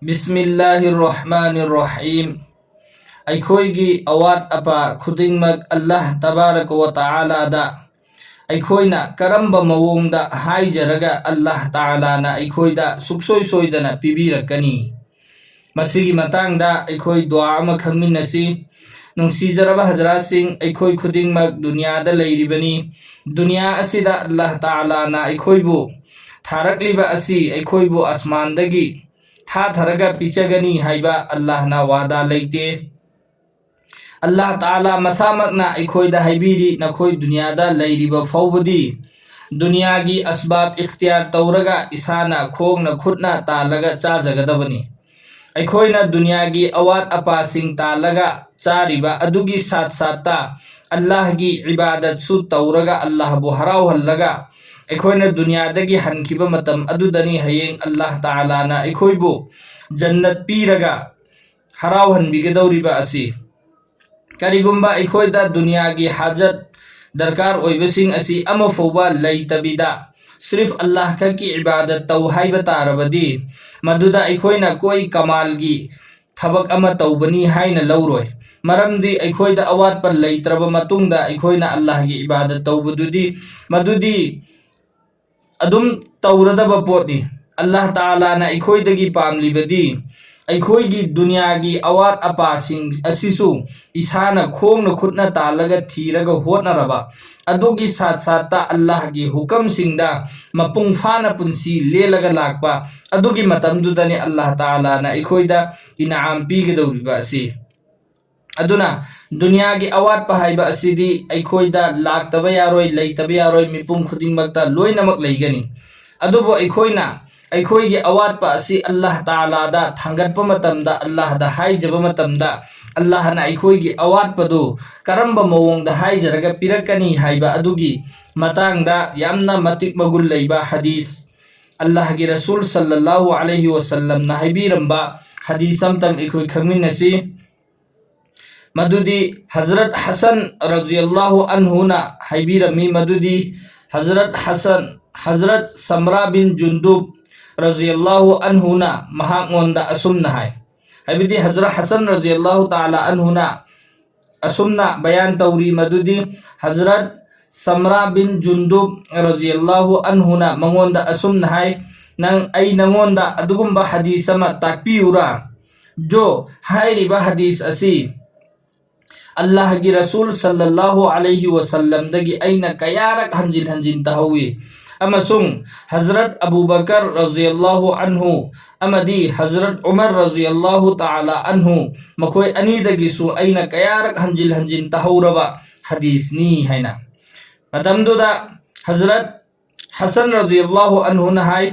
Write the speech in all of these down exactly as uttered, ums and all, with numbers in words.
ꯕꯤꯁꯃꯤꯜꯂꯥꯍꯤꯔ ꯔꯍꯃꯥꯅꯤꯔ ꯔꯍꯤꯝ꯫ ꯑꯩꯈꯣꯏꯒꯤ ꯑꯋꯥꯠ ꯑꯄꯥ ꯈꯨꯗꯤꯡꯃꯛ ꯑꯜꯂꯥꯍ ꯇꯕꯥꯔꯀ ꯋ ꯇꯥꯂꯥꯗ ꯑꯩꯈꯣꯏꯅ ꯀꯔꯝꯕ ꯃꯑꯣꯡꯗ ꯍꯥꯏꯖꯔꯒ ꯑꯜꯂꯥꯍ ꯇꯥꯂꯥꯅ ꯑꯩꯈꯣꯏꯗ ꯁꯨꯛꯁꯣꯏ ꯁꯣꯏꯗꯅ ꯄꯤꯕꯤꯔꯛꯀꯅꯤ? ꯃꯁꯤꯒꯤ ꯃꯇꯥꯡꯗ ꯑꯩꯈꯣꯏ ꯗꯨꯋꯥ ꯑꯃ ꯈꯪꯃꯤꯟꯅꯁꯤ꯫ ꯅꯨꯡꯁꯤꯖꯔꯕ ꯍꯖꯔꯥꯠꯁꯤꯡ, ꯑꯩꯈꯣꯏ ꯈꯨꯗꯤꯡꯃꯛ ꯗꯨꯅꯤꯌꯥꯗ ꯂꯩꯔꯤꯕꯅꯤ꯫ ꯗꯨꯅꯤꯌꯥ ꯑꯁꯤꯗ ꯑꯜꯂꯥꯍ ꯇꯥꯂꯥꯅ ꯑꯩꯈꯣꯏꯕꯨ ꯊꯥꯔꯛꯂꯤꯕ ꯑꯁꯤ ꯑꯩꯈꯣꯏꯕꯨ ꯑꯁꯃꯥꯟꯗꯒꯤ ꯊꯥꯊꯔꯒ ꯄꯤꯖꯒꯅꯤ ꯍꯥꯏꯕ ꯑꯜꯂꯥꯍꯅ ꯋꯥꯗꯥ ꯂꯩꯇꯦ꯫ ꯑꯜꯂꯥꯍ ꯇꯥꯂꯥ ꯃꯁꯥꯃꯛꯅ ꯑꯩꯈꯣꯏꯗ ꯍꯥꯏꯕꯤꯔꯤ, ꯅꯈꯣꯏ ꯗꯨꯅꯤꯌꯥꯗ ꯂꯩꯔꯤꯕ ꯐꯥꯎꯕꯗꯤ ꯗꯨꯅꯤꯌꯥꯒꯤ ꯑꯁꯕꯥꯕ ꯏꯈꯇꯤꯌꯥꯔ ꯇꯧꯔꯒ ꯏꯁꯥꯅ ꯈꯣꯡꯅ ꯈꯨꯠꯅ ꯇꯥꯜꯂꯒ ꯆꯥꯖꯒꯗꯕꯅꯤ꯫ ꯑꯩꯈꯣꯏꯅ ꯗꯨꯅꯤꯌꯥꯒꯤ ꯑꯋꯥꯠ ꯑꯄꯥꯁꯤꯡ ꯇꯥꯜꯂꯒ ꯆꯥꯔꯤꯕ ꯑꯗꯨꯒꯤ ꯁꯥꯠ ꯁꯥꯠꯇ ꯑꯜꯂꯥꯍꯒꯤ ꯏꯕꯥꯗꯠꯁꯨ ꯇꯧꯔꯒ ꯑꯜꯂꯥꯍꯕꯨ ꯍꯔꯥꯎꯍꯜꯂꯒ ꯑꯩꯈꯣꯏꯅ ꯗꯨꯅꯤꯌꯥꯗꯒꯤ ꯍꯟꯈꯤꯕ ꯃꯇꯝ ꯑꯗꯨꯗꯅꯤ ꯍꯌꯦꯡ ꯑꯜꯂꯥꯍ ꯇꯥꯂꯥꯅ ꯑꯩꯈꯣꯏꯕꯨ ꯖꯟꯅꯠ ꯄꯤꯔꯒ ꯍꯔꯥꯎꯍꯟꯕꯤꯒꯗꯧꯔꯤꯕ ꯑꯁꯤ꯫ ꯀꯔꯤꯒꯨꯝꯕ ꯑꯩꯈꯣꯏꯗ ꯗꯨꯅꯤꯌꯥꯒꯤ ꯍꯥꯖꯠ ꯗꯔꯀꯥꯔ ꯑꯣꯏꯕꯁꯤꯡ ꯑꯁꯤ ꯑꯃꯐꯥꯎꯕ ꯂꯩꯇꯕꯤꯗ ꯁ꯭ꯔꯤꯐ ꯑꯜꯂꯥꯍ ꯈꯛꯀꯤ ꯏꯕꯥꯗꯠ ꯇꯧ ꯍꯥꯏꯕ ꯇꯥꯔꯕꯗꯤ, ꯃꯗꯨꯗ ꯑꯩꯈꯣꯏꯅ ꯀꯣꯏ ꯀꯃꯥꯜꯒꯤ ꯊꯕꯛ ꯑꯃ ꯇꯧꯕꯅꯤ ꯍꯥꯏꯅ ꯂꯧꯔꯣꯏ꯫ ꯃꯔꯝꯗꯤ ꯑꯩꯈꯣꯏꯗ ꯑꯋꯥꯠꯄ ꯂꯩꯇ꯭ꯔꯕ ꯃꯇꯨꯡꯗ ꯑꯩꯈꯣꯏꯅ ꯑꯜꯂꯥꯍꯒꯤ ꯏꯕꯥꯗꯠ ꯇꯧꯕꯗꯨꯗꯤ, ꯃꯗꯨꯗꯤ ꯑꯗꯨꯝ ꯇꯧꯔꯗꯕ ꯄꯣꯠꯅꯤ꯫ ꯑꯜꯂꯥꯍ ꯇꯥꯂꯥꯅ ꯑꯩꯈꯣꯏꯗꯒꯤ ꯄꯥꯝꯂꯤꯕꯗꯤ ꯑꯩꯈꯣꯏꯒꯤ ꯗꯨꯅꯤꯌꯥꯒꯤ ꯑꯋꯥꯠ ꯑꯄꯥꯁꯤꯡ ꯑꯁꯤꯁꯨ ꯏꯁꯥꯅ ꯈꯣꯡꯅ ꯈꯨꯠꯅ ꯇꯥꯜꯂꯒ ꯊꯤꯔꯒ ꯍꯣꯠꯅꯔꯕ ꯑꯗꯨꯒꯤ ꯁꯥꯠ ꯁꯥꯠꯇ ꯑꯜꯂꯥꯍꯒꯤ ꯍꯨꯀꯝꯁꯤꯡꯗ ꯃꯄꯨꯡ ꯐꯥꯅ ꯄꯨꯟꯁꯤ ꯂꯦꯜꯂꯒ ꯂꯥꯛꯄ ꯑꯗꯨꯒꯤ ꯃꯇꯝꯗꯨꯗꯅꯤ ꯑꯜꯂꯥꯍ ꯇꯥꯂꯥꯅ ꯑꯩꯈꯣꯏꯗ ꯏꯅꯥꯝ ꯄꯤꯒꯗꯧꯔꯤꯕ ꯑꯁꯤ꯫ ꯑꯗꯨꯅ ꯗꯨꯅꯤꯌꯥꯒꯤ ꯑꯋꯥꯠꯄ ꯍꯥꯏꯕ ꯑꯁꯤꯗꯤ ꯑꯩꯈꯣꯏꯗ ꯂꯥꯛꯇꯕ ꯌꯥꯔꯣꯏ, ꯂꯩꯇꯕ ꯌꯥꯔꯣꯏ, ꯃꯤꯄꯨꯝ ꯈꯨꯗꯤꯡꯃꯛꯇ ꯂꯣꯏꯅꯃꯛ ꯂꯩꯒꯅꯤ꯫ ꯑꯗꯨꯕꯨ ꯑꯩꯈꯣꯏꯅ ꯑꯩꯈꯣꯏꯒꯤ ꯑꯋꯥꯠꯄ ꯑꯁꯤ ꯑꯜꯂꯥꯍ ꯇꯥꯂꯥꯗ ꯊꯥꯡꯒꯠꯄ ꯃꯇꯝꯗ, ꯑꯜꯂꯥꯍꯗ ꯍꯥꯏꯖꯕ ꯃꯇꯝꯗ, ꯑꯜꯂꯥꯍꯅ ꯑꯩꯈꯣꯏꯒꯤ ꯑꯋꯥꯠꯄꯗꯨ ꯀꯔꯝꯕ ꯃꯑꯣꯡꯗ ꯍꯥꯏꯖꯔꯒ ꯄꯤꯔꯛꯀꯅꯤ ꯍꯥꯏꯕ ꯑꯗꯨꯒꯤ ꯃꯇꯥꯡꯗ ꯌꯥꯝꯅ ꯃꯇꯤꯛ ꯃꯒꯨꯟ ꯂꯩꯕ ꯍꯗꯤꯁ, ꯑꯜꯂꯥꯍꯒꯤ ꯔꯁꯨꯜ ꯁꯜꯂꯜꯂꯥꯍꯨ ꯑꯂꯩꯍꯤ ꯋꯁꯜꯂꯝꯅ ꯍꯥꯏꯕꯤꯔꯝꯕ ꯍꯗꯤꯁ ꯑꯝꯇꯪ ꯑꯩꯈꯣꯏ ꯈꯪꯃꯤꯟꯅꯁꯤ꯫ ꯃꯗꯨꯗꯤ ꯍꯖꯔꯠ ꯍꯁꯟ ꯔꯖꯤꯌꯜꯂꯥꯍꯨ ꯑꯟꯍꯨꯅ ꯍꯥꯏꯕꯤꯔꯝꯃꯤ, ꯃꯗꯨꯗꯤ ꯍꯖꯔꯠ ꯍꯁꯟ, ꯍꯖꯔꯠ ꯁꯝꯔꯥ ꯕꯤꯟ ꯖꯨꯟꯗꯨꯕ ꯔꯖꯤꯌꯜꯂꯥꯍꯨ ꯑꯟꯍꯨꯅ ꯃꯍꯥꯛꯉꯣꯟꯗ ꯑꯁꯨꯝꯅ ꯍꯥꯏ, ꯍꯥꯏꯕꯗꯤ ꯍꯖꯔꯠ ꯍꯁꯟ ꯔꯖꯤꯌꯜꯂꯥꯍꯨ ꯇꯥꯂꯥ ꯑꯟꯍꯨꯅ ꯑꯁꯨꯝꯅ ꯕꯌꯥꯟ ꯇꯧꯔꯤ ꯃꯗꯨꯗꯤ, ꯍꯖꯔꯠ ꯁꯝꯔꯥ ꯕꯤꯟ ꯖꯨꯟꯗꯨꯕ ꯔꯖꯤꯌꯜꯂꯥꯍꯨ ꯑꯟꯍꯨꯅ ꯃꯉꯣꯟꯗ ꯑꯁꯨꯝꯅ ꯍꯥꯏ, "ꯅꯪ, ꯑꯩ ꯅꯉꯣꯟꯗ ꯑꯗꯨꯒꯨꯝꯕ ꯍꯗꯤꯁ ꯑꯃ ꯇꯥꯛꯄꯤꯌꯨꯔꯥ?" ꯖꯣ, ꯍꯥꯏꯔꯤꯕ ꯍꯗꯤꯁ ꯑꯁꯤ ꯑꯜꯂꯥꯍꯒꯤ ꯔꯁꯨꯜ ꯁꯜꯂꯜꯂꯥꯍꯨ ꯑꯂꯩꯍꯤ ꯋꯁꯜꯂꯝꯗꯒꯤ ꯑꯩꯅ ꯀꯌꯥꯔꯛ ꯍꯟꯖꯤꯟ ꯍꯟꯖꯤꯟ ꯇꯥꯍꯧꯏ, ꯑꯃꯁꯨꯡ ꯍꯖꯔꯠ ꯑꯕꯨ ꯕꯀꯔ ꯔꯖꯤꯌꯜꯂꯥꯍꯨ ꯑꯟꯍꯨ ꯑꯃꯗꯤ ꯍꯖꯔꯠ ꯎꯃꯔ ꯔꯖꯤꯌꯜꯂꯥꯍꯨ ꯇꯥꯂꯥ ꯑꯟꯍꯨ, ꯃꯈꯣꯏ ꯑꯅꯤꯗꯒꯤꯁꯨ ꯑꯩꯅ ꯀꯌꯥꯔꯛ ꯍꯟꯖꯤꯟ ꯍꯟꯖꯤꯟ ꯇꯥꯍꯧꯔꯕ ꯍꯗꯤꯁꯅꯤ ꯍꯥꯏꯅ꯫ ꯃꯇꯝꯗꯨꯗ ꯍꯖꯔꯠ ꯍꯁꯟ ꯔꯖꯤꯌꯜꯂꯥꯍꯨ ꯑꯟꯍꯨꯅ ꯍꯥꯏ,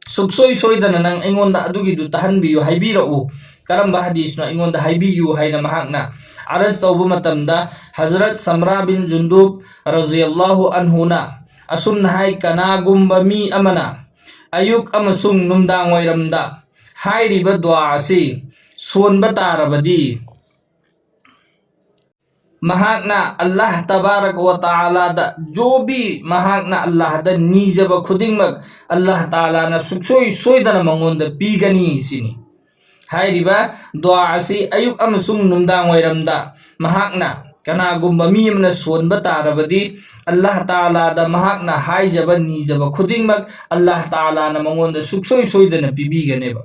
"ꯁꯨꯛꯁꯣꯏ ꯁꯣꯏꯗꯅ ꯅꯪ ꯑꯩꯉꯣꯟꯗ ꯑꯗꯨꯒꯤꯗꯨ ꯇꯥꯍꯟꯕꯤꯌꯨ, ꯍꯥꯏꯕꯤꯔꯛꯎ, ꯀꯔꯝꯕ ꯍꯗꯤꯁꯅꯣ ꯑꯩꯉꯣꯟꯗ ꯍꯥꯏꯕꯤꯌꯨ" ꯍꯥꯏꯅ ꯃꯍꯥꯛꯅ ꯑꯔꯖ ꯇꯧꯕ ꯃꯇꯝꯗ, ꯍꯖꯔꯠ ꯁꯝꯔꯥ ꯕꯤꯟ ꯖꯨꯟꯗꯨꯕ ꯔꯖꯤꯌꯜꯂꯥꯍꯨ ꯑꯟꯍꯨꯅ ꯑꯁꯨꯝꯅ ꯍꯥꯏ, "ꯀꯅꯥꯒꯨꯝꯕ ꯃꯤ ꯑꯃꯅ ꯑꯌꯨꯛ ꯑꯃꯁꯨꯡ ꯅꯨꯡꯗꯥꯡ ꯋꯥꯏꯔꯝꯗ ꯍꯥꯏꯔꯤꯕ ꯗꯨꯋꯥ ꯑꯁꯤ ꯁꯣꯟꯕ ꯇꯥꯔꯕꯗꯤ, ꯃꯍꯥꯛꯅ ꯑꯜꯂꯥꯍ ꯇꯕꯥꯔꯛ ꯋ ꯇꯥꯂꯥꯗ, ꯖꯣꯕꯤ ꯃꯍꯥꯛꯅ ꯑꯜꯂꯥꯍꯗ ꯅꯤꯖꯕ ꯈꯨꯗꯤꯡꯃꯛ ꯑꯜꯂꯥꯍ ꯇꯥꯂꯥꯅ ꯁꯨꯛꯁꯣꯏ ꯁꯣꯏꯗꯅ ꯃꯉꯣꯟꯗ ꯄꯤꯒꯅꯤ" ꯁꯤꯅꯤ꯫ ꯍꯥꯏꯔꯤꯕ ꯗꯨꯋꯥ ꯑꯁꯤ ꯑꯌꯨꯛ ꯑꯃꯁꯨꯡ ꯅꯨꯡꯗꯥꯡ ꯋꯥꯏꯔꯝꯗ ꯃꯍꯥꯛꯅ, ꯀꯅꯥꯒꯨꯝꯕ ꯃꯤ ꯑꯃꯅ ꯁꯣꯟꯕ ꯇꯥꯔꯕꯗꯤ, ꯑꯜꯂꯥꯍ ꯇꯥꯂꯥꯗ ꯃꯍꯥꯛꯅ ꯍꯥꯏꯖꯕ ꯅꯤꯖꯕ ꯈꯨꯗꯤꯡꯃꯛ ꯑꯜꯂꯥꯍ ꯇꯥꯂꯥꯅ ꯃꯉꯣꯟꯗ ꯁꯨꯛꯁꯣꯏ ꯁꯣꯏꯗꯅ ꯄꯤꯕꯤꯒꯅꯦꯕ꯫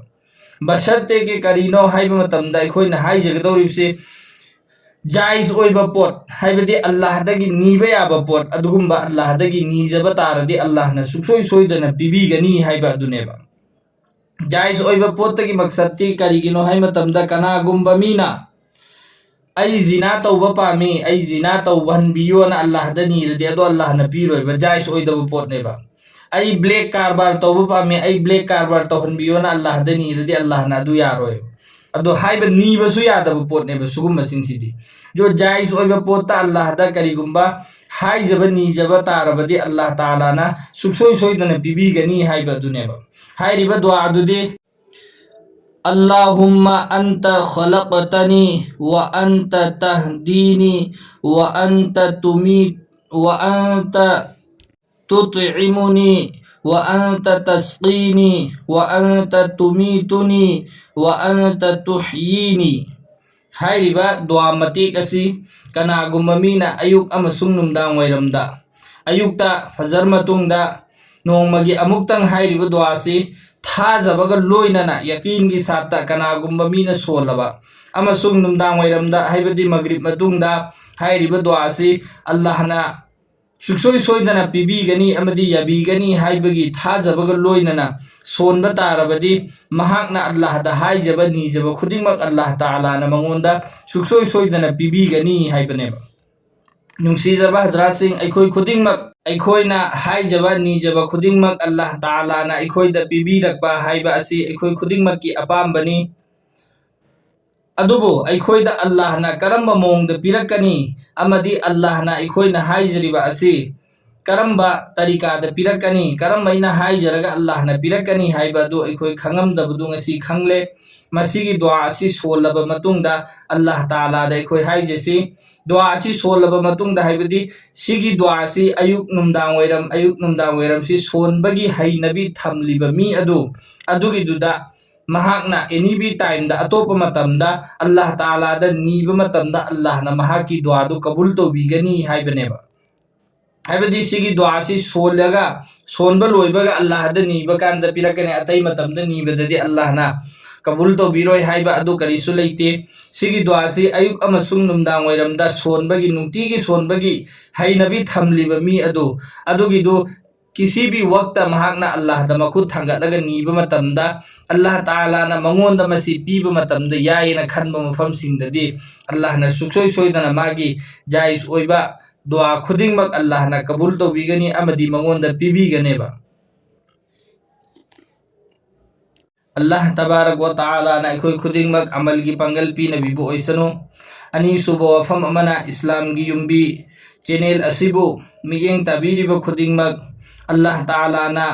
ꯕꯁꯔꯇꯦꯒꯤ ꯀꯔꯤꯅꯣ ꯍꯥꯏꯕ ꯃꯇꯝꯗ, ꯑꯩꯈꯣꯏꯅ ꯍꯥꯏꯖꯒꯗꯧꯔꯤꯕꯁꯤ ꯖꯥꯏꯖ ꯑꯣꯏꯕ ꯄꯣꯠ, ꯍꯥꯏꯕꯗꯤ ꯑꯜꯂꯥꯍꯗꯒꯤ ꯅꯤꯕ ꯌꯥꯕ ꯄꯣꯠ, ꯑꯗꯨꯒꯨꯝꯕ ꯑꯜꯂꯥꯍꯗꯒꯤ ꯅꯤꯖꯕ ꯇꯥꯔꯗꯤ ꯑꯜꯂꯥꯍꯅ ꯁꯨꯛꯁꯣꯏ ꯁꯣꯏꯗꯅ ꯄꯤꯕꯤꯒꯅꯤ ꯍꯥꯏꯕ ꯑꯗꯨꯅꯦꯕ꯫ ꯖꯥꯏꯖ ꯑꯣꯏꯕ ꯄꯣꯠꯇꯒꯤ ꯃꯛꯁꯠꯇꯤ ꯀꯔꯤꯒꯤꯅꯣ ꯍꯥꯏꯕ ꯃꯇꯝꯗ, ꯀꯅꯥꯒꯨꯝꯕ ꯃꯤꯅ "ꯑꯩ ꯖꯤꯅꯥ ꯇꯧꯕ ꯄꯥꯝꯃꯤ, ꯑꯩ ꯖꯤꯅꯥ ꯇꯧꯕꯍꯟꯕꯤꯌꯣꯅ" ꯑꯜꯂꯥꯍꯗ ꯅꯤꯔꯗꯤ, ꯑꯗꯣ ꯑꯜꯂꯥꯍꯅ ꯄꯤꯔꯣꯏꯕ, ꯖꯥꯏꯖ ꯑꯣꯏꯗꯕ ꯄꯣꯠꯅꯦꯕ꯫ "ꯑꯩ ꯕ꯭ꯂꯦꯛ ꯀꯔꯕꯥꯔ ꯇꯧꯕ ꯄꯥꯝꯃꯤ, ꯑꯩ ꯕ꯭ꯂꯦꯛ ꯀꯔꯕꯥꯔ ꯇꯧꯍꯟꯕꯤꯌꯣꯅ" ꯑꯜꯂꯥꯍꯗ ꯅꯤꯔꯗꯤ, ꯑꯜꯂꯥꯍꯅ ꯑꯗꯨ ꯌꯥꯔꯣꯏꯕ꯫ ꯑꯗꯣ ꯍꯥꯏꯕ ꯅꯤꯕꯁꯨ ꯌꯥꯗꯕ ꯄꯣꯠꯅꯦꯕ ꯁꯤꯒꯨꯝꯕꯁꯤꯡꯁꯤꯗꯤ꯫ ꯖꯣ, ꯖꯥꯏꯖ ꯑꯣꯏꯕ ꯄꯣꯠꯇ ꯑꯜꯂꯥꯍꯗ ꯀꯔꯤꯒꯨꯝꯕ ꯍꯥꯏꯖꯕ ꯅꯤꯖꯕ ꯇꯥꯔꯕꯗꯤ, ꯑꯜꯂꯥꯍ ꯇꯥꯂꯥꯅ ꯁꯨꯛꯁꯣꯏ ꯁꯣꯏꯗꯅ ꯄꯤꯕꯤꯒꯅꯤ ꯍꯥꯏꯕ ꯑꯗꯨꯅꯦꯕ꯫ ꯍꯥꯏꯔꯤꯕ ꯗꯨꯋꯥ ꯑꯗꯨꯗꯤ, "اللهم أنت خلقتني وأنت تهديني وأنت تميت وأنت تطعمني وأنت تسقيني وأنت تميتني وأنت تحييني ꯍꯥꯏꯔꯤꯕ ꯗꯨꯋꯥ ꯃꯇꯦꯛ ꯑꯁꯤ ꯀꯅꯥꯒꯨꯝꯕ ꯃꯤꯅ ꯑꯌꯨꯛ ꯑꯃꯁꯨꯡ ꯅꯨꯡꯗꯥꯡ ꯋꯥꯏꯔꯝꯗ, ꯑꯌꯨꯛꯇ ꯐꯖꯔ ꯃꯇꯨꯡꯗ ꯅꯣꯡꯃꯒꯤ ꯑꯃꯨꯛꯇꯪ ꯍꯥꯏꯔꯤꯕ ꯗꯨꯋꯥꯁꯤ ꯊꯥꯖꯕꯒ ꯂꯣꯏꯅꯅ ꯌꯀꯤꯟꯒꯤ ꯁꯥꯠꯇ ꯀꯅꯥꯒꯨꯝꯕ ꯃꯤꯅ ꯁꯣꯜꯂꯕ ꯑꯃꯁꯨꯡ ꯅꯨꯡꯗꯥꯡ ꯋꯥꯏꯔꯝꯗ, ꯍꯥꯏꯕꯗꯤ ꯃꯒ꯭ꯔꯤꯕ ꯃꯇꯨꯡꯗ ꯍꯥꯏꯔꯤꯕ ꯗꯨꯋꯥꯁꯤ ꯑꯜꯂꯥꯍꯅ ꯁꯨꯡꯁꯣꯏ ꯁꯣꯏꯗꯅ ꯄꯤꯕꯤꯒꯅꯤ ꯑꯃꯗꯤ ꯌꯥꯕꯤꯒꯅꯤ ꯍꯥꯏꯕꯒꯤ ꯊꯥꯖꯕꯒ ꯂꯣꯏꯅꯅ ꯁꯣꯟꯕ ꯇꯥꯔꯕꯗꯤ, ꯃꯍꯥꯛꯅ ꯑꯜꯂꯥꯍꯗ ꯍꯥꯏꯖꯕ ꯅꯤꯖꯕ ꯈꯨꯗꯤꯡꯃꯛ ꯑꯜꯂꯥꯍ ꯇꯥꯂꯥꯅ ꯃꯉꯣꯟꯗ ꯁꯨꯡꯁꯣꯏ ꯁꯣꯏꯗꯅ ꯄꯤꯕꯤꯒꯅꯤ ꯍꯥꯏꯕꯅꯦꯕ꯫ ꯅꯨꯡꯁꯤꯖꯕ ꯍꯖꯔꯥꯠꯁꯤꯡ, ꯑꯩꯈꯣꯏ ꯈꯨꯗꯤꯡꯃꯛ, ꯑꯩꯈꯣꯏꯅ ꯍꯥꯏꯖꯕ ꯅꯤꯖꯕ ꯈꯨꯗꯤꯡꯃꯛ ꯑꯜꯂꯥꯍ ꯇꯥꯂꯥꯅ ꯑꯩꯈꯣꯏꯗ ꯄꯤꯕꯤꯔꯛꯄ ꯍꯥꯏꯕ ꯑꯁꯤ ꯑꯩꯈꯣꯏ ꯈꯨꯗꯤꯡꯃꯛꯀꯤ ꯑꯄꯥꯝꯕꯅꯤ꯫ ꯑꯗꯨꯕꯨ ꯑꯩꯈꯣꯏꯗ ꯑꯜꯂꯥꯍꯅ ꯀꯔꯝꯕ ꯃꯑꯣꯡꯗ ꯄꯤꯔꯛꯀꯅꯤ ꯑꯃꯗꯤ ꯑꯜꯂꯥꯍꯅ ꯑꯩꯈꯣꯏꯅ ꯍꯥꯏꯖꯔꯤꯕ ꯑꯁꯤ ꯀꯔꯝꯕ ꯇꯔꯤꯀꯥꯗ ꯄꯤꯔꯛꯀꯅꯤ, ꯀꯔꯝꯕ ꯑꯩꯅ ꯍꯥꯏꯖꯔꯒ ꯑꯜꯂꯥꯍꯅ ꯄꯤꯔꯛꯀꯅꯤ ꯍꯥꯏꯕ ꯑꯗꯨ ꯑꯩꯈꯣꯏ ꯈꯪꯉꯝꯗꯕꯗꯨ ꯉꯁꯤ ꯈꯪꯂꯦ꯫ ꯃꯁꯤꯒꯤ ꯗꯨꯋꯥ ꯑꯁꯤ ꯁꯣꯜꯂꯕ ꯃꯇꯨꯡꯗ ꯑꯜꯂꯥꯍ ꯇꯥꯂꯥꯗ ꯑꯩꯈꯣꯏ ꯍꯥꯏꯖꯁꯤ꯫ ꯗꯨꯋꯥ ꯑꯁꯤ ꯁꯣꯜꯂꯕ ꯃꯇꯨꯡꯗ, ꯍꯥꯏꯕꯗꯤ ꯁꯤꯒꯤ ꯗꯨꯋꯥ ꯑꯁꯤ ꯑꯌꯨꯛ ꯅꯨꯡꯗꯥꯡ ꯋꯥꯏꯔꯝ, ꯑꯌꯨꯛ ꯅꯨꯡꯗꯥꯡ ꯋꯥꯏꯔꯝꯁꯤ ꯁꯣꯟꯕꯒꯤ ꯍꯩꯅꯕꯤ ꯊꯝꯂꯤꯕ ꯃꯤ ꯑꯗꯨ, ꯑꯗꯨꯒꯤꯗꯨꯗ ꯃꯍꯥꯛꯅ ꯑꯦꯅꯤ ꯕꯤ ꯇꯥꯏꯝꯗ, ꯑꯇꯣꯞꯄ ꯃꯇꯝꯗ ꯑꯜꯂꯥꯍ ꯇꯥꯂꯥꯗ ꯅꯤꯕ ꯃꯇꯝꯗ ꯑꯜꯂꯥꯍꯅ ꯃꯍꯥꯛꯀꯤ ꯗꯨꯋꯥꯗꯨ ꯀꯕꯨꯜ ꯇꯧꯕꯤꯒꯅꯤ ꯍꯥꯏꯕꯅꯦꯕ꯫ ꯍꯥꯏꯕꯗꯤ ꯁꯤꯒꯤ ꯗꯨꯋꯥꯁꯤ ꯁꯣꯜꯂꯒ, ꯁꯣꯟꯕ ꯂꯣꯏꯕꯒ ꯑꯜꯂꯥꯍꯗ ꯅꯤꯕ ꯀꯥꯟꯗ ꯄꯤꯔꯛꯀꯅꯤ, ꯑꯇꯩ ꯃꯇꯝꯗ ꯅꯤꯕꯗꯗꯤ ꯑꯜꯂꯥꯍꯅ ꯀꯕꯨꯜ ꯇꯧꯕꯤꯔꯣꯏ ꯍꯥꯏꯕ ꯑꯗꯨ ꯀꯔꯤꯁꯨ ꯂꯩꯇꯦ꯫ ꯁꯤꯒꯤ ꯗꯨꯋꯥꯁꯤ ꯑꯌꯨꯛ ꯑꯃꯁꯨꯡ ꯅꯨꯡꯗꯥꯡ ꯋꯥꯏꯔꯝꯗ ꯁꯣꯟꯕꯒꯤ, ꯅꯨꯡꯇꯤꯒꯤ ꯁꯣꯟꯕꯒꯤ ꯍꯩꯅꯕꯤ ꯊꯝꯂꯤꯕ ꯃꯤ ꯑꯗꯨ, ꯑꯗꯨꯒꯤꯗꯨ ꯀꯤꯁꯤ ꯚꯤ ꯋꯛꯇ ꯃꯍꯥꯛꯅ ꯑꯜꯂꯥꯍꯗ ꯃꯈꯨꯠ ꯊꯥꯡꯒꯠꯂꯒ ꯅꯤꯕ ꯃꯇꯝꯗ, ꯑꯜꯂꯥꯍ ꯇꯥꯂꯥꯅ ꯃꯉꯣꯟꯗ ꯃꯁꯤ ꯄꯤꯕ ꯃꯇꯝꯗ ꯌꯥꯏꯌꯦꯅ ꯈꯟꯕ ꯃꯐꯝꯁꯤꯡꯗꯗꯤ ꯑꯜꯂꯥꯍꯅ ꯁꯨꯡꯁꯣꯏ ꯁꯣꯏꯗꯅ ꯃꯥꯒꯤ ꯖꯥꯏꯖ ꯑꯣꯏꯕ ꯗꯨꯋꯥ ꯈꯨꯗꯤꯡꯃꯛ ꯑꯜꯂꯥꯍꯅ ꯀꯕꯨꯜ ꯇꯧꯕꯤꯒꯅꯤ ꯑꯃꯗꯤ ꯃꯉꯣꯟꯗ ꯄꯤꯕꯤꯒꯅꯦꯕ꯫ ꯑꯜꯂꯥꯍ ꯇꯕꯥꯔꯛ ꯋ ꯇꯥꯂꯥꯅ ꯑꯩꯈꯣꯏ ꯈꯨꯗꯤꯡꯃꯛ ꯑꯃꯜꯒꯤ ꯄꯥꯡꯒꯜ ꯄꯤꯅꯕꯤꯕ ꯑꯣꯏꯁꯅꯨ꯫ ꯑꯅꯤꯁꯨꯕ ꯋꯥꯐꯝ ꯑꯃꯅ, ꯏꯁꯂꯥꯝꯒꯤ ꯌꯨꯝꯕꯤ ꯆꯦꯅꯦꯜ ꯑꯁꯤꯕꯨ ꯃꯤꯠꯌꯦꯡ ꯇꯥꯕꯤꯔꯤꯕ ꯈꯨꯗꯤꯡꯃꯛ ꯑꯜꯂꯥꯍ ꯇꯥꯂꯥꯅ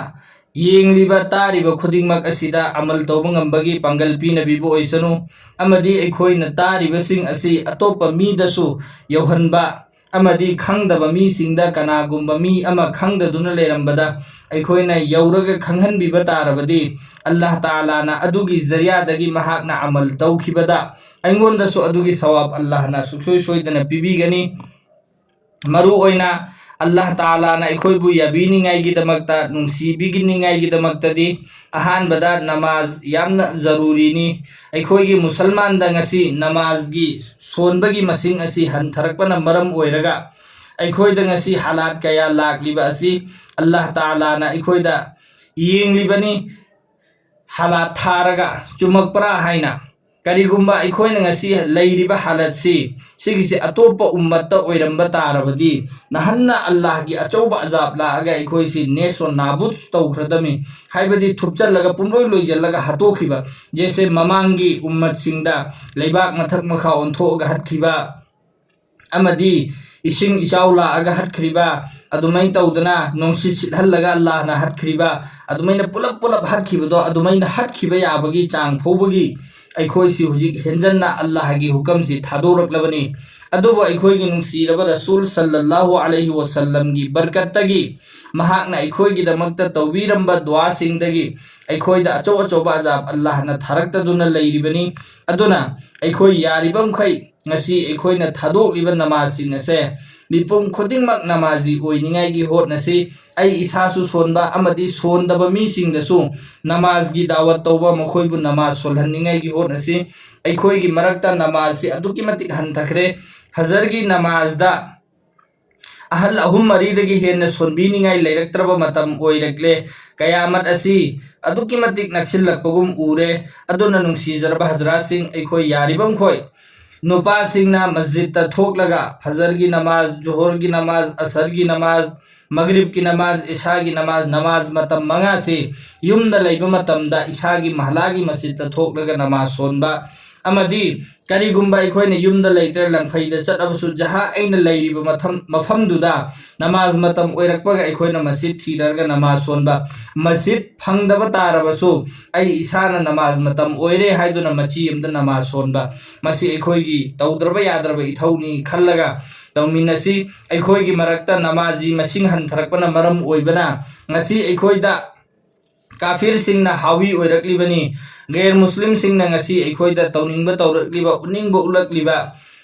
ꯌꯦꯡꯂꯤꯕ ꯇꯥꯔꯤꯕ ꯈꯨꯗꯤꯡꯃꯛ ꯑꯁꯤꯗ ꯑꯃꯜ ꯇꯧꯕ ꯉꯝꯕꯒꯤ ꯄꯥꯡꯒꯜ ꯄꯤꯅꯕꯤꯕ ꯑꯣꯏꯁꯅꯨ, ꯑꯃꯗꯤ ꯑꯩꯈꯣꯏꯅ ꯇꯥꯔꯤꯕꯁꯤꯡ ꯑꯁꯤ ꯑꯇꯣꯞꯄ ꯃꯤꯗꯁꯨ ꯌꯧꯍꯟꯕ, ꯑꯃꯗꯤ ꯈꯪꯗꯕ ꯃꯤꯁꯤꯡꯗ ꯀꯅꯥꯒꯨꯝꯕ ꯃꯤ ꯑꯃ ꯈꯪꯗꯗꯨꯅ ꯂꯩꯔꯝꯕꯗ ꯑꯩꯈꯣꯏꯅ ꯌꯧꯔꯒ ꯈꯪꯍꯟꯕꯤꯕ ꯇꯥꯔꯕꯗꯤ, ꯑꯜꯂꯥꯍ ꯇꯥꯂꯥꯅ ꯑꯗꯨꯒꯤ ꯖꯔꯤꯌꯥꯗꯒꯤ ꯃꯍꯥꯛꯅ ꯑꯃꯜ ꯇꯧꯈꯤꯕꯗ ꯑꯩꯉꯣꯟꯗꯁꯨ ꯑꯗꯨꯒꯤ ꯁꯋꯥꯕ ꯑꯜꯂꯥꯍꯅ ꯁꯨꯡꯁꯣꯏ ꯁꯣꯏꯗꯅ ꯄꯤꯕꯤꯒꯅꯤ꯫ ꯃꯔꯨ ꯑꯣꯏꯅ ꯑꯜꯂꯥꯍ ꯇꯥꯂꯥꯅ ꯑꯩꯈꯣꯏꯕꯨ ꯌꯥꯕꯤꯅꯤꯡꯉꯥꯏꯒꯤꯗꯃꯛꯇ, ꯅꯨꯡꯁꯤꯕꯤꯅꯤꯡꯉꯥꯏꯒꯤꯗꯃꯛꯇꯗꯤ ꯑꯍꯥꯟꯕꯗ ꯅꯃꯥꯖ ꯌꯥꯝꯅ ꯖꯔꯨꯔꯤꯅꯤ꯫ ꯑꯩꯈꯣꯏꯒꯤ ꯃꯨꯁꯜꯃꯥꯟꯗ ꯉꯁꯤ ꯅꯃꯥꯖꯒꯤ ꯁꯣꯟꯕꯒꯤ ꯃꯁꯤꯡ ꯑꯁꯤ ꯍꯟꯊꯔꯛꯄꯅ ꯃꯔꯝ ꯑꯣꯏꯔꯒ ꯑꯩꯈꯣꯏꯗ ꯉꯁꯤ ꯍꯥꯂꯥꯠ ꯀꯌꯥ ꯂꯥꯛꯂꯤꯕ ꯑꯁꯤ ꯑꯜꯂꯥꯍ ꯇꯥꯂꯥꯅ ꯑꯩꯈꯣꯏꯗ ꯌꯦꯡꯂꯤꯕꯅꯤ꯫ ꯍꯥꯂꯥꯠ ꯊꯥꯔꯒ ꯆꯨꯝꯃꯛꯄ꯭ꯔꯥ ꯍꯥꯏꯅ꯫ ꯀꯔꯤꯒꯨꯝꯕ ꯑꯩꯈꯣꯏꯅ ꯉꯁꯤ ꯂꯩꯔꯤꯕ ꯍꯥꯂꯠꯁꯤ, ꯁꯤꯒꯤꯁꯤ ꯑꯇꯣꯞꯄ ꯎꯝꯃꯠꯇ ꯑꯣꯏꯔꯝꯕ ꯇꯥꯔꯕꯗꯤ, ꯅꯍꯟꯅ ꯑꯜꯂꯥꯍꯒꯤ ꯑꯆꯧꯕ ꯑꯖꯥꯕ ꯂꯥꯛꯑꯒ ꯑꯩꯈꯣꯏꯁꯤ ꯅꯦꯁꯣ ꯅꯥꯕꯨꯠ ꯇꯧꯈ꯭ꯔꯗꯝꯃꯤ꯫ ꯍꯥꯏꯕꯗꯤ ꯊꯨꯞꯆꯜꯂꯒ ꯄꯨꯝꯂꯣꯏ ꯂꯣꯏꯁꯤꯜꯂꯒ ꯍꯥꯠꯇꯣꯛꯈꯤꯕ, ꯖꯦꯁꯦ ꯃꯃꯥꯡꯒꯤ ꯎꯝꯃꯠꯁꯤꯡꯗ ꯂꯩꯕꯥꯛ ꯃꯊꯛ ꯃꯈꯥ ꯑꯣꯟꯊꯣꯛꯑꯒ ꯍꯥꯠꯈꯤꯕ, ꯑꯃꯗꯤ ꯏꯁꯤꯡ ꯏꯆꯥꯎ ꯂꯥꯛꯑꯒ ꯍꯥꯠꯈ꯭ꯔꯤꯕ, ꯑꯗꯨꯃꯥꯏꯅ ꯇꯧꯗꯅ ꯅꯨꯡꯁꯤꯠ ꯁꯤꯠꯍꯜꯂꯒ ꯑꯜꯂꯥꯍꯅ ꯍꯥꯠꯈ꯭ꯔꯤꯕ, ꯑꯗꯨꯃꯥꯏꯅ ꯄꯨꯂꯞ ꯄꯨꯂꯞ ꯍꯥꯠꯈꯤꯕꯗꯣ, ꯑꯗꯨꯃꯥꯏꯅ ꯍꯥꯠꯈꯤꯕ ꯌꯥꯕꯒꯤ ꯆꯥꯡ ꯐꯥꯎꯕꯒꯤ ꯑꯩꯈꯣꯏꯁꯤ ꯍꯧꯖꯤꯛ ꯍꯦꯟꯖꯟꯅ ꯑꯜꯂꯥꯍꯒꯤ ꯍꯨꯀꯝꯁꯤ ꯊꯥꯗꯣꯔꯛꯂꯕꯅꯤ꯫ ꯑꯗꯨꯕꯨ ꯑꯩꯈꯣꯏꯒꯤ ꯅꯨꯡꯁꯤꯔꯕ ꯔꯁꯨꯜ ꯁꯜꯂꯜꯂꯥꯍꯨ ꯑꯂꯩꯍꯤ ꯋꯁꯜꯂꯝꯒꯤ ꯕꯔꯀꯠꯇꯒꯤ, ꯃꯍꯥꯛꯅ ꯑꯩꯈꯣꯏꯒꯤꯗꯃꯛꯇ ꯇꯧꯕꯤꯔꯝꯕ ꯗꯨꯋꯥꯁꯤꯡꯗꯒꯤ ꯑꯩꯈꯣꯏꯗ ꯑꯆꯧ ꯑꯆꯧꯕ ꯑꯖꯥꯕ ꯑꯜꯂꯥꯍꯅ ꯊꯥꯔꯛꯇꯗꯨꯅ ꯂꯩꯔꯤꯕꯅꯤ꯫ ꯑꯗꯨꯅ ꯑꯩꯈꯣꯏ ꯌꯥꯔꯤꯕ ꯃꯈꯩ ꯉꯁꯤ ꯑꯩꯈꯣꯏꯅ ꯊꯥꯗꯣꯛꯂꯤꯕ ꯅꯃꯥꯖꯁꯤꯡ ꯑꯁꯦ ꯃꯤꯄꯨꯝ ꯈꯨꯗꯤꯡꯃꯛ ꯅꯃꯥꯖꯤ ꯑꯣꯏꯅꯤꯡꯉꯥꯏꯒꯤ ꯍꯣꯠꯅꯁꯤ꯫ ꯑꯩ ꯏꯁꯥꯁꯨ ꯁꯣꯟꯕ ꯑꯃꯗꯤ ꯁꯣꯟꯗꯕ ꯃꯤꯁꯤꯡꯗꯁꯨ ꯅꯃꯥꯖꯒꯤ ꯗꯥꯋꯠ ꯇꯧꯕ, ꯃꯈꯣꯏꯕꯨ ꯅꯃꯥꯖ ꯁꯣꯜꯍꯟꯅꯤꯡꯉꯥꯏꯒꯤ ꯍꯣꯠꯅꯁꯤ꯫ ꯑꯩꯈꯣꯏꯒꯤ ꯃꯔꯛꯇ ꯅꯃꯥꯖꯁꯤ ꯑꯗꯨꯛꯀꯤ ꯃꯇꯤꯛ ꯍꯟꯊꯈ꯭ꯔꯦ꯫ ꯐꯖꯔꯒꯤ ꯅꯃꯥꯖꯗ ꯑꯍꯜ ꯑꯍꯨꯝ ꯃꯔꯤꯗꯒꯤ ꯍꯦꯟꯅ ꯁꯣꯟꯕꯤꯅꯤꯡꯉꯥꯏ ꯂꯩꯔꯛꯇ꯭ꯔꯕ ꯃꯇꯝ ꯑꯣꯏꯔꯛꯂꯦ꯫ ꯀꯌꯥꯃꯠ ꯑꯁꯤ ꯑꯗꯨꯛꯀꯤ ꯃꯇꯤꯛ ꯅꯛꯁꯤꯜꯂꯛꯄꯒꯨꯝ ꯎꯔꯦ꯫ ꯑꯗꯨꯅ ꯅꯨꯡꯁꯤꯖꯔꯕ ꯍꯖꯔꯥꯠꯁꯤꯡ, ꯑꯩꯈꯣꯏ ꯌꯥꯔꯤꯕ ꯃꯈꯩ ꯅꯨꯄꯥꯁꯤꯡꯅ ꯃꯁꯖꯤꯠꯇ ꯊꯣꯛꯂꯒ ꯐꯖꯔꯒꯤ ꯅꯃꯥꯖ, ꯖꯣꯍꯔꯒꯤ ꯅꯃꯥꯖ, ꯑꯁꯔꯒꯤ ꯅꯃꯥꯖ, ꯃꯒꯔꯤꯕꯀꯤ ꯅꯃꯥꯖ, ꯏꯁꯥꯒꯤ ꯅꯃꯥꯖ, ꯅꯃꯥꯖ ꯃꯇꯝ ꯃꯉꯥꯁꯤ ꯌꯨꯝꯗ ꯂꯩꯕ ꯃꯇꯝꯗ ꯏꯁꯥꯒꯤ ꯃꯍꯜꯂꯥꯒꯤ ꯃꯁꯖꯤꯠꯇ ꯊꯣꯛꯂꯒ ꯅꯃꯥꯖ ꯁꯣꯟꯕ, ꯑꯃꯗꯤ ꯀꯔꯤꯒꯨꯝꯕ ꯑꯩꯈꯣꯏꯅ ꯌꯨꯝꯗ ꯂꯩꯇ꯭ꯔꯦ, ꯂꯪꯐꯩꯗ ꯆꯠꯂꯕꯁꯨ, ꯖꯍꯥ ꯑꯩꯅ ꯂꯩꯔꯤꯕ ꯃꯐꯝ ꯃꯐꯝꯗꯨꯗ ꯅꯃꯥꯖ ꯃꯇꯝ ꯑꯣꯏꯔꯛꯄꯒ ꯑꯩꯈꯣꯏꯅ ꯃꯁꯖꯤꯗ ꯊꯤꯔꯒ ꯅꯃꯥꯖ ꯁꯣꯟꯕ꯫ ꯃꯁꯖꯤꯗ ꯐꯪꯗꯕ ꯇꯥꯔꯕꯁꯨ, ꯑꯩ ꯏꯁꯥꯅ ꯅꯃꯥꯖ ꯃꯇꯝ ꯑꯣꯏꯔꯦ ꯍꯥꯏꯗꯨꯅ ꯃꯆꯤ ꯑꯃꯗ ꯅꯃꯥꯖ ꯁꯣꯟꯕ꯫ ꯃꯁꯤ ꯑꯩꯈꯣꯏꯒꯤ ꯇꯧꯗ꯭ꯔꯕ ꯌꯥꯗ꯭ꯔꯕ ꯏꯊꯧꯅꯤ ꯈꯜꯂꯒ ꯇꯧꯃꯤꯟꯅꯁꯤ꯫ ꯑꯩꯈꯣꯏꯒꯤ ꯃꯔꯛꯇ ꯅꯃꯥꯖꯤ ꯃꯁꯤꯡ ꯍꯟꯊꯔꯛꯄꯅ ꯃꯔꯝ ꯑꯣꯏꯕꯅ ꯉꯁꯤ ꯑꯩꯈꯣꯏꯗ ꯀꯥꯐꯤꯔꯁꯤꯡꯅ ꯍꯥꯋꯤ ꯑꯣꯏꯔꯛꯂꯤꯕꯅꯤ꯫ ꯒꯩꯔ ꯃꯨꯁꯂꯤꯝꯁꯤꯡꯅ ꯉꯁꯤ ꯑꯩꯈꯣꯏꯗ ꯇꯧꯅꯤꯡꯕ ꯇꯧꯔꯛꯂꯤꯕ, ꯎꯠꯅꯤꯡꯕ ꯎꯠꯂꯛꯂꯤꯕ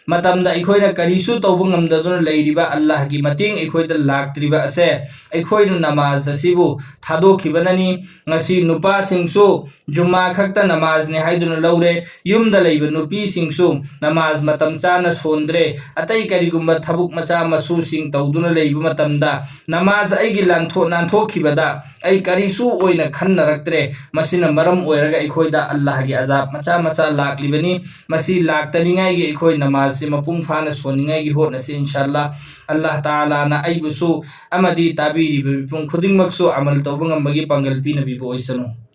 ꯃꯇꯝꯗ ꯑꯩꯈꯣꯏꯅ ꯀꯔꯤꯁꯨ ꯇꯧꯕ ꯉꯝꯗꯗꯨꯅ ꯂꯩꯔꯤꯕ, ꯑꯜꯂꯥꯍꯒꯤ ꯃꯇꯦꯡ ꯑꯩꯈꯣꯏꯗ ꯂꯥꯛꯇ꯭ꯔꯤꯕ ꯑꯁꯦ ꯑꯩꯈꯣꯏꯅ ꯅꯃꯥꯖ ꯑꯁꯤꯕꯨ ꯊꯥꯗꯣꯛꯈꯤꯕꯅꯅꯤ꯫ ꯉꯁꯤ ꯅꯨꯄꯥꯁꯤꯡꯁꯨ ꯖꯨꯝꯃꯥ ꯈꯛꯇ ꯅꯃꯥꯖꯅꯤ ꯍꯥꯏꯗꯨꯅ ꯂꯧꯔꯦ꯫ ꯌꯨꯝꯗ ꯂꯩꯕ ꯅꯨꯄꯤꯁꯤꯡꯁꯨ ꯅꯃꯥꯖ ꯃꯇꯝ ꯆꯥꯅ ꯁꯣꯟꯗ꯭ꯔꯦ꯫ ꯑꯇꯩ ꯀꯔꯤꯒꯨꯝꯕ ꯊꯕꯛ ꯃꯆꯥ ꯃꯁꯨꯁꯤꯡ ꯇꯧꯗꯨꯅ ꯂꯩꯕ ꯃꯇꯝꯗ ꯅꯃꯥꯖ ꯑꯩꯒꯤ ꯂꯥꯟꯊꯣꯛ-, ꯅꯥꯟꯊꯣꯛꯈꯤꯕꯗ ꯑꯩ ꯀꯔꯤꯁꯨ ꯑꯣꯏꯅ ꯈꯟꯅꯔꯛꯇ꯭ꯔꯦ꯫ ꯃꯁꯤꯅ ꯃꯔꯝ ꯑꯣꯏꯔꯒ ꯑꯩꯈꯣꯏꯗ ꯑꯜꯂꯥꯍꯒꯤ ꯑꯖꯥꯕ ꯃꯆꯥ ꯃꯆꯥ ꯂꯥꯛꯂꯤꯕꯅꯤ꯫ ꯃꯁꯤ ꯂꯥꯛꯇꯅꯤꯡꯉꯥꯏꯒꯤ ꯑꯩꯈꯣꯏ ꯅꯃꯥꯖꯁꯤ ꯃꯄꯨꯡ ꯐꯥꯅ ꯁꯣꯟꯅꯤꯡꯉꯥꯏꯒꯤ ꯍꯣꯠꯅꯁꯤ, ꯏꯟꯁꯥ ꯑꯜꯂꯥꯍ꯫ ꯑꯜꯂꯥꯍ ꯇꯥꯂꯥꯅ ꯑꯩꯕꯨꯁꯨ ꯑꯃꯗꯤ ꯇꯥꯕꯤꯔꯤꯕ ꯃꯤꯄꯨꯝ ꯈꯨꯗꯤꯡꯃꯛꯁꯨ ꯑꯃꯜ ꯇꯧꯕ ꯉꯝꯕꯒꯤ ꯄꯥꯡꯒꯜ ꯄꯤꯅꯕꯤꯕ ꯑꯣꯏꯁꯅꯨ꯫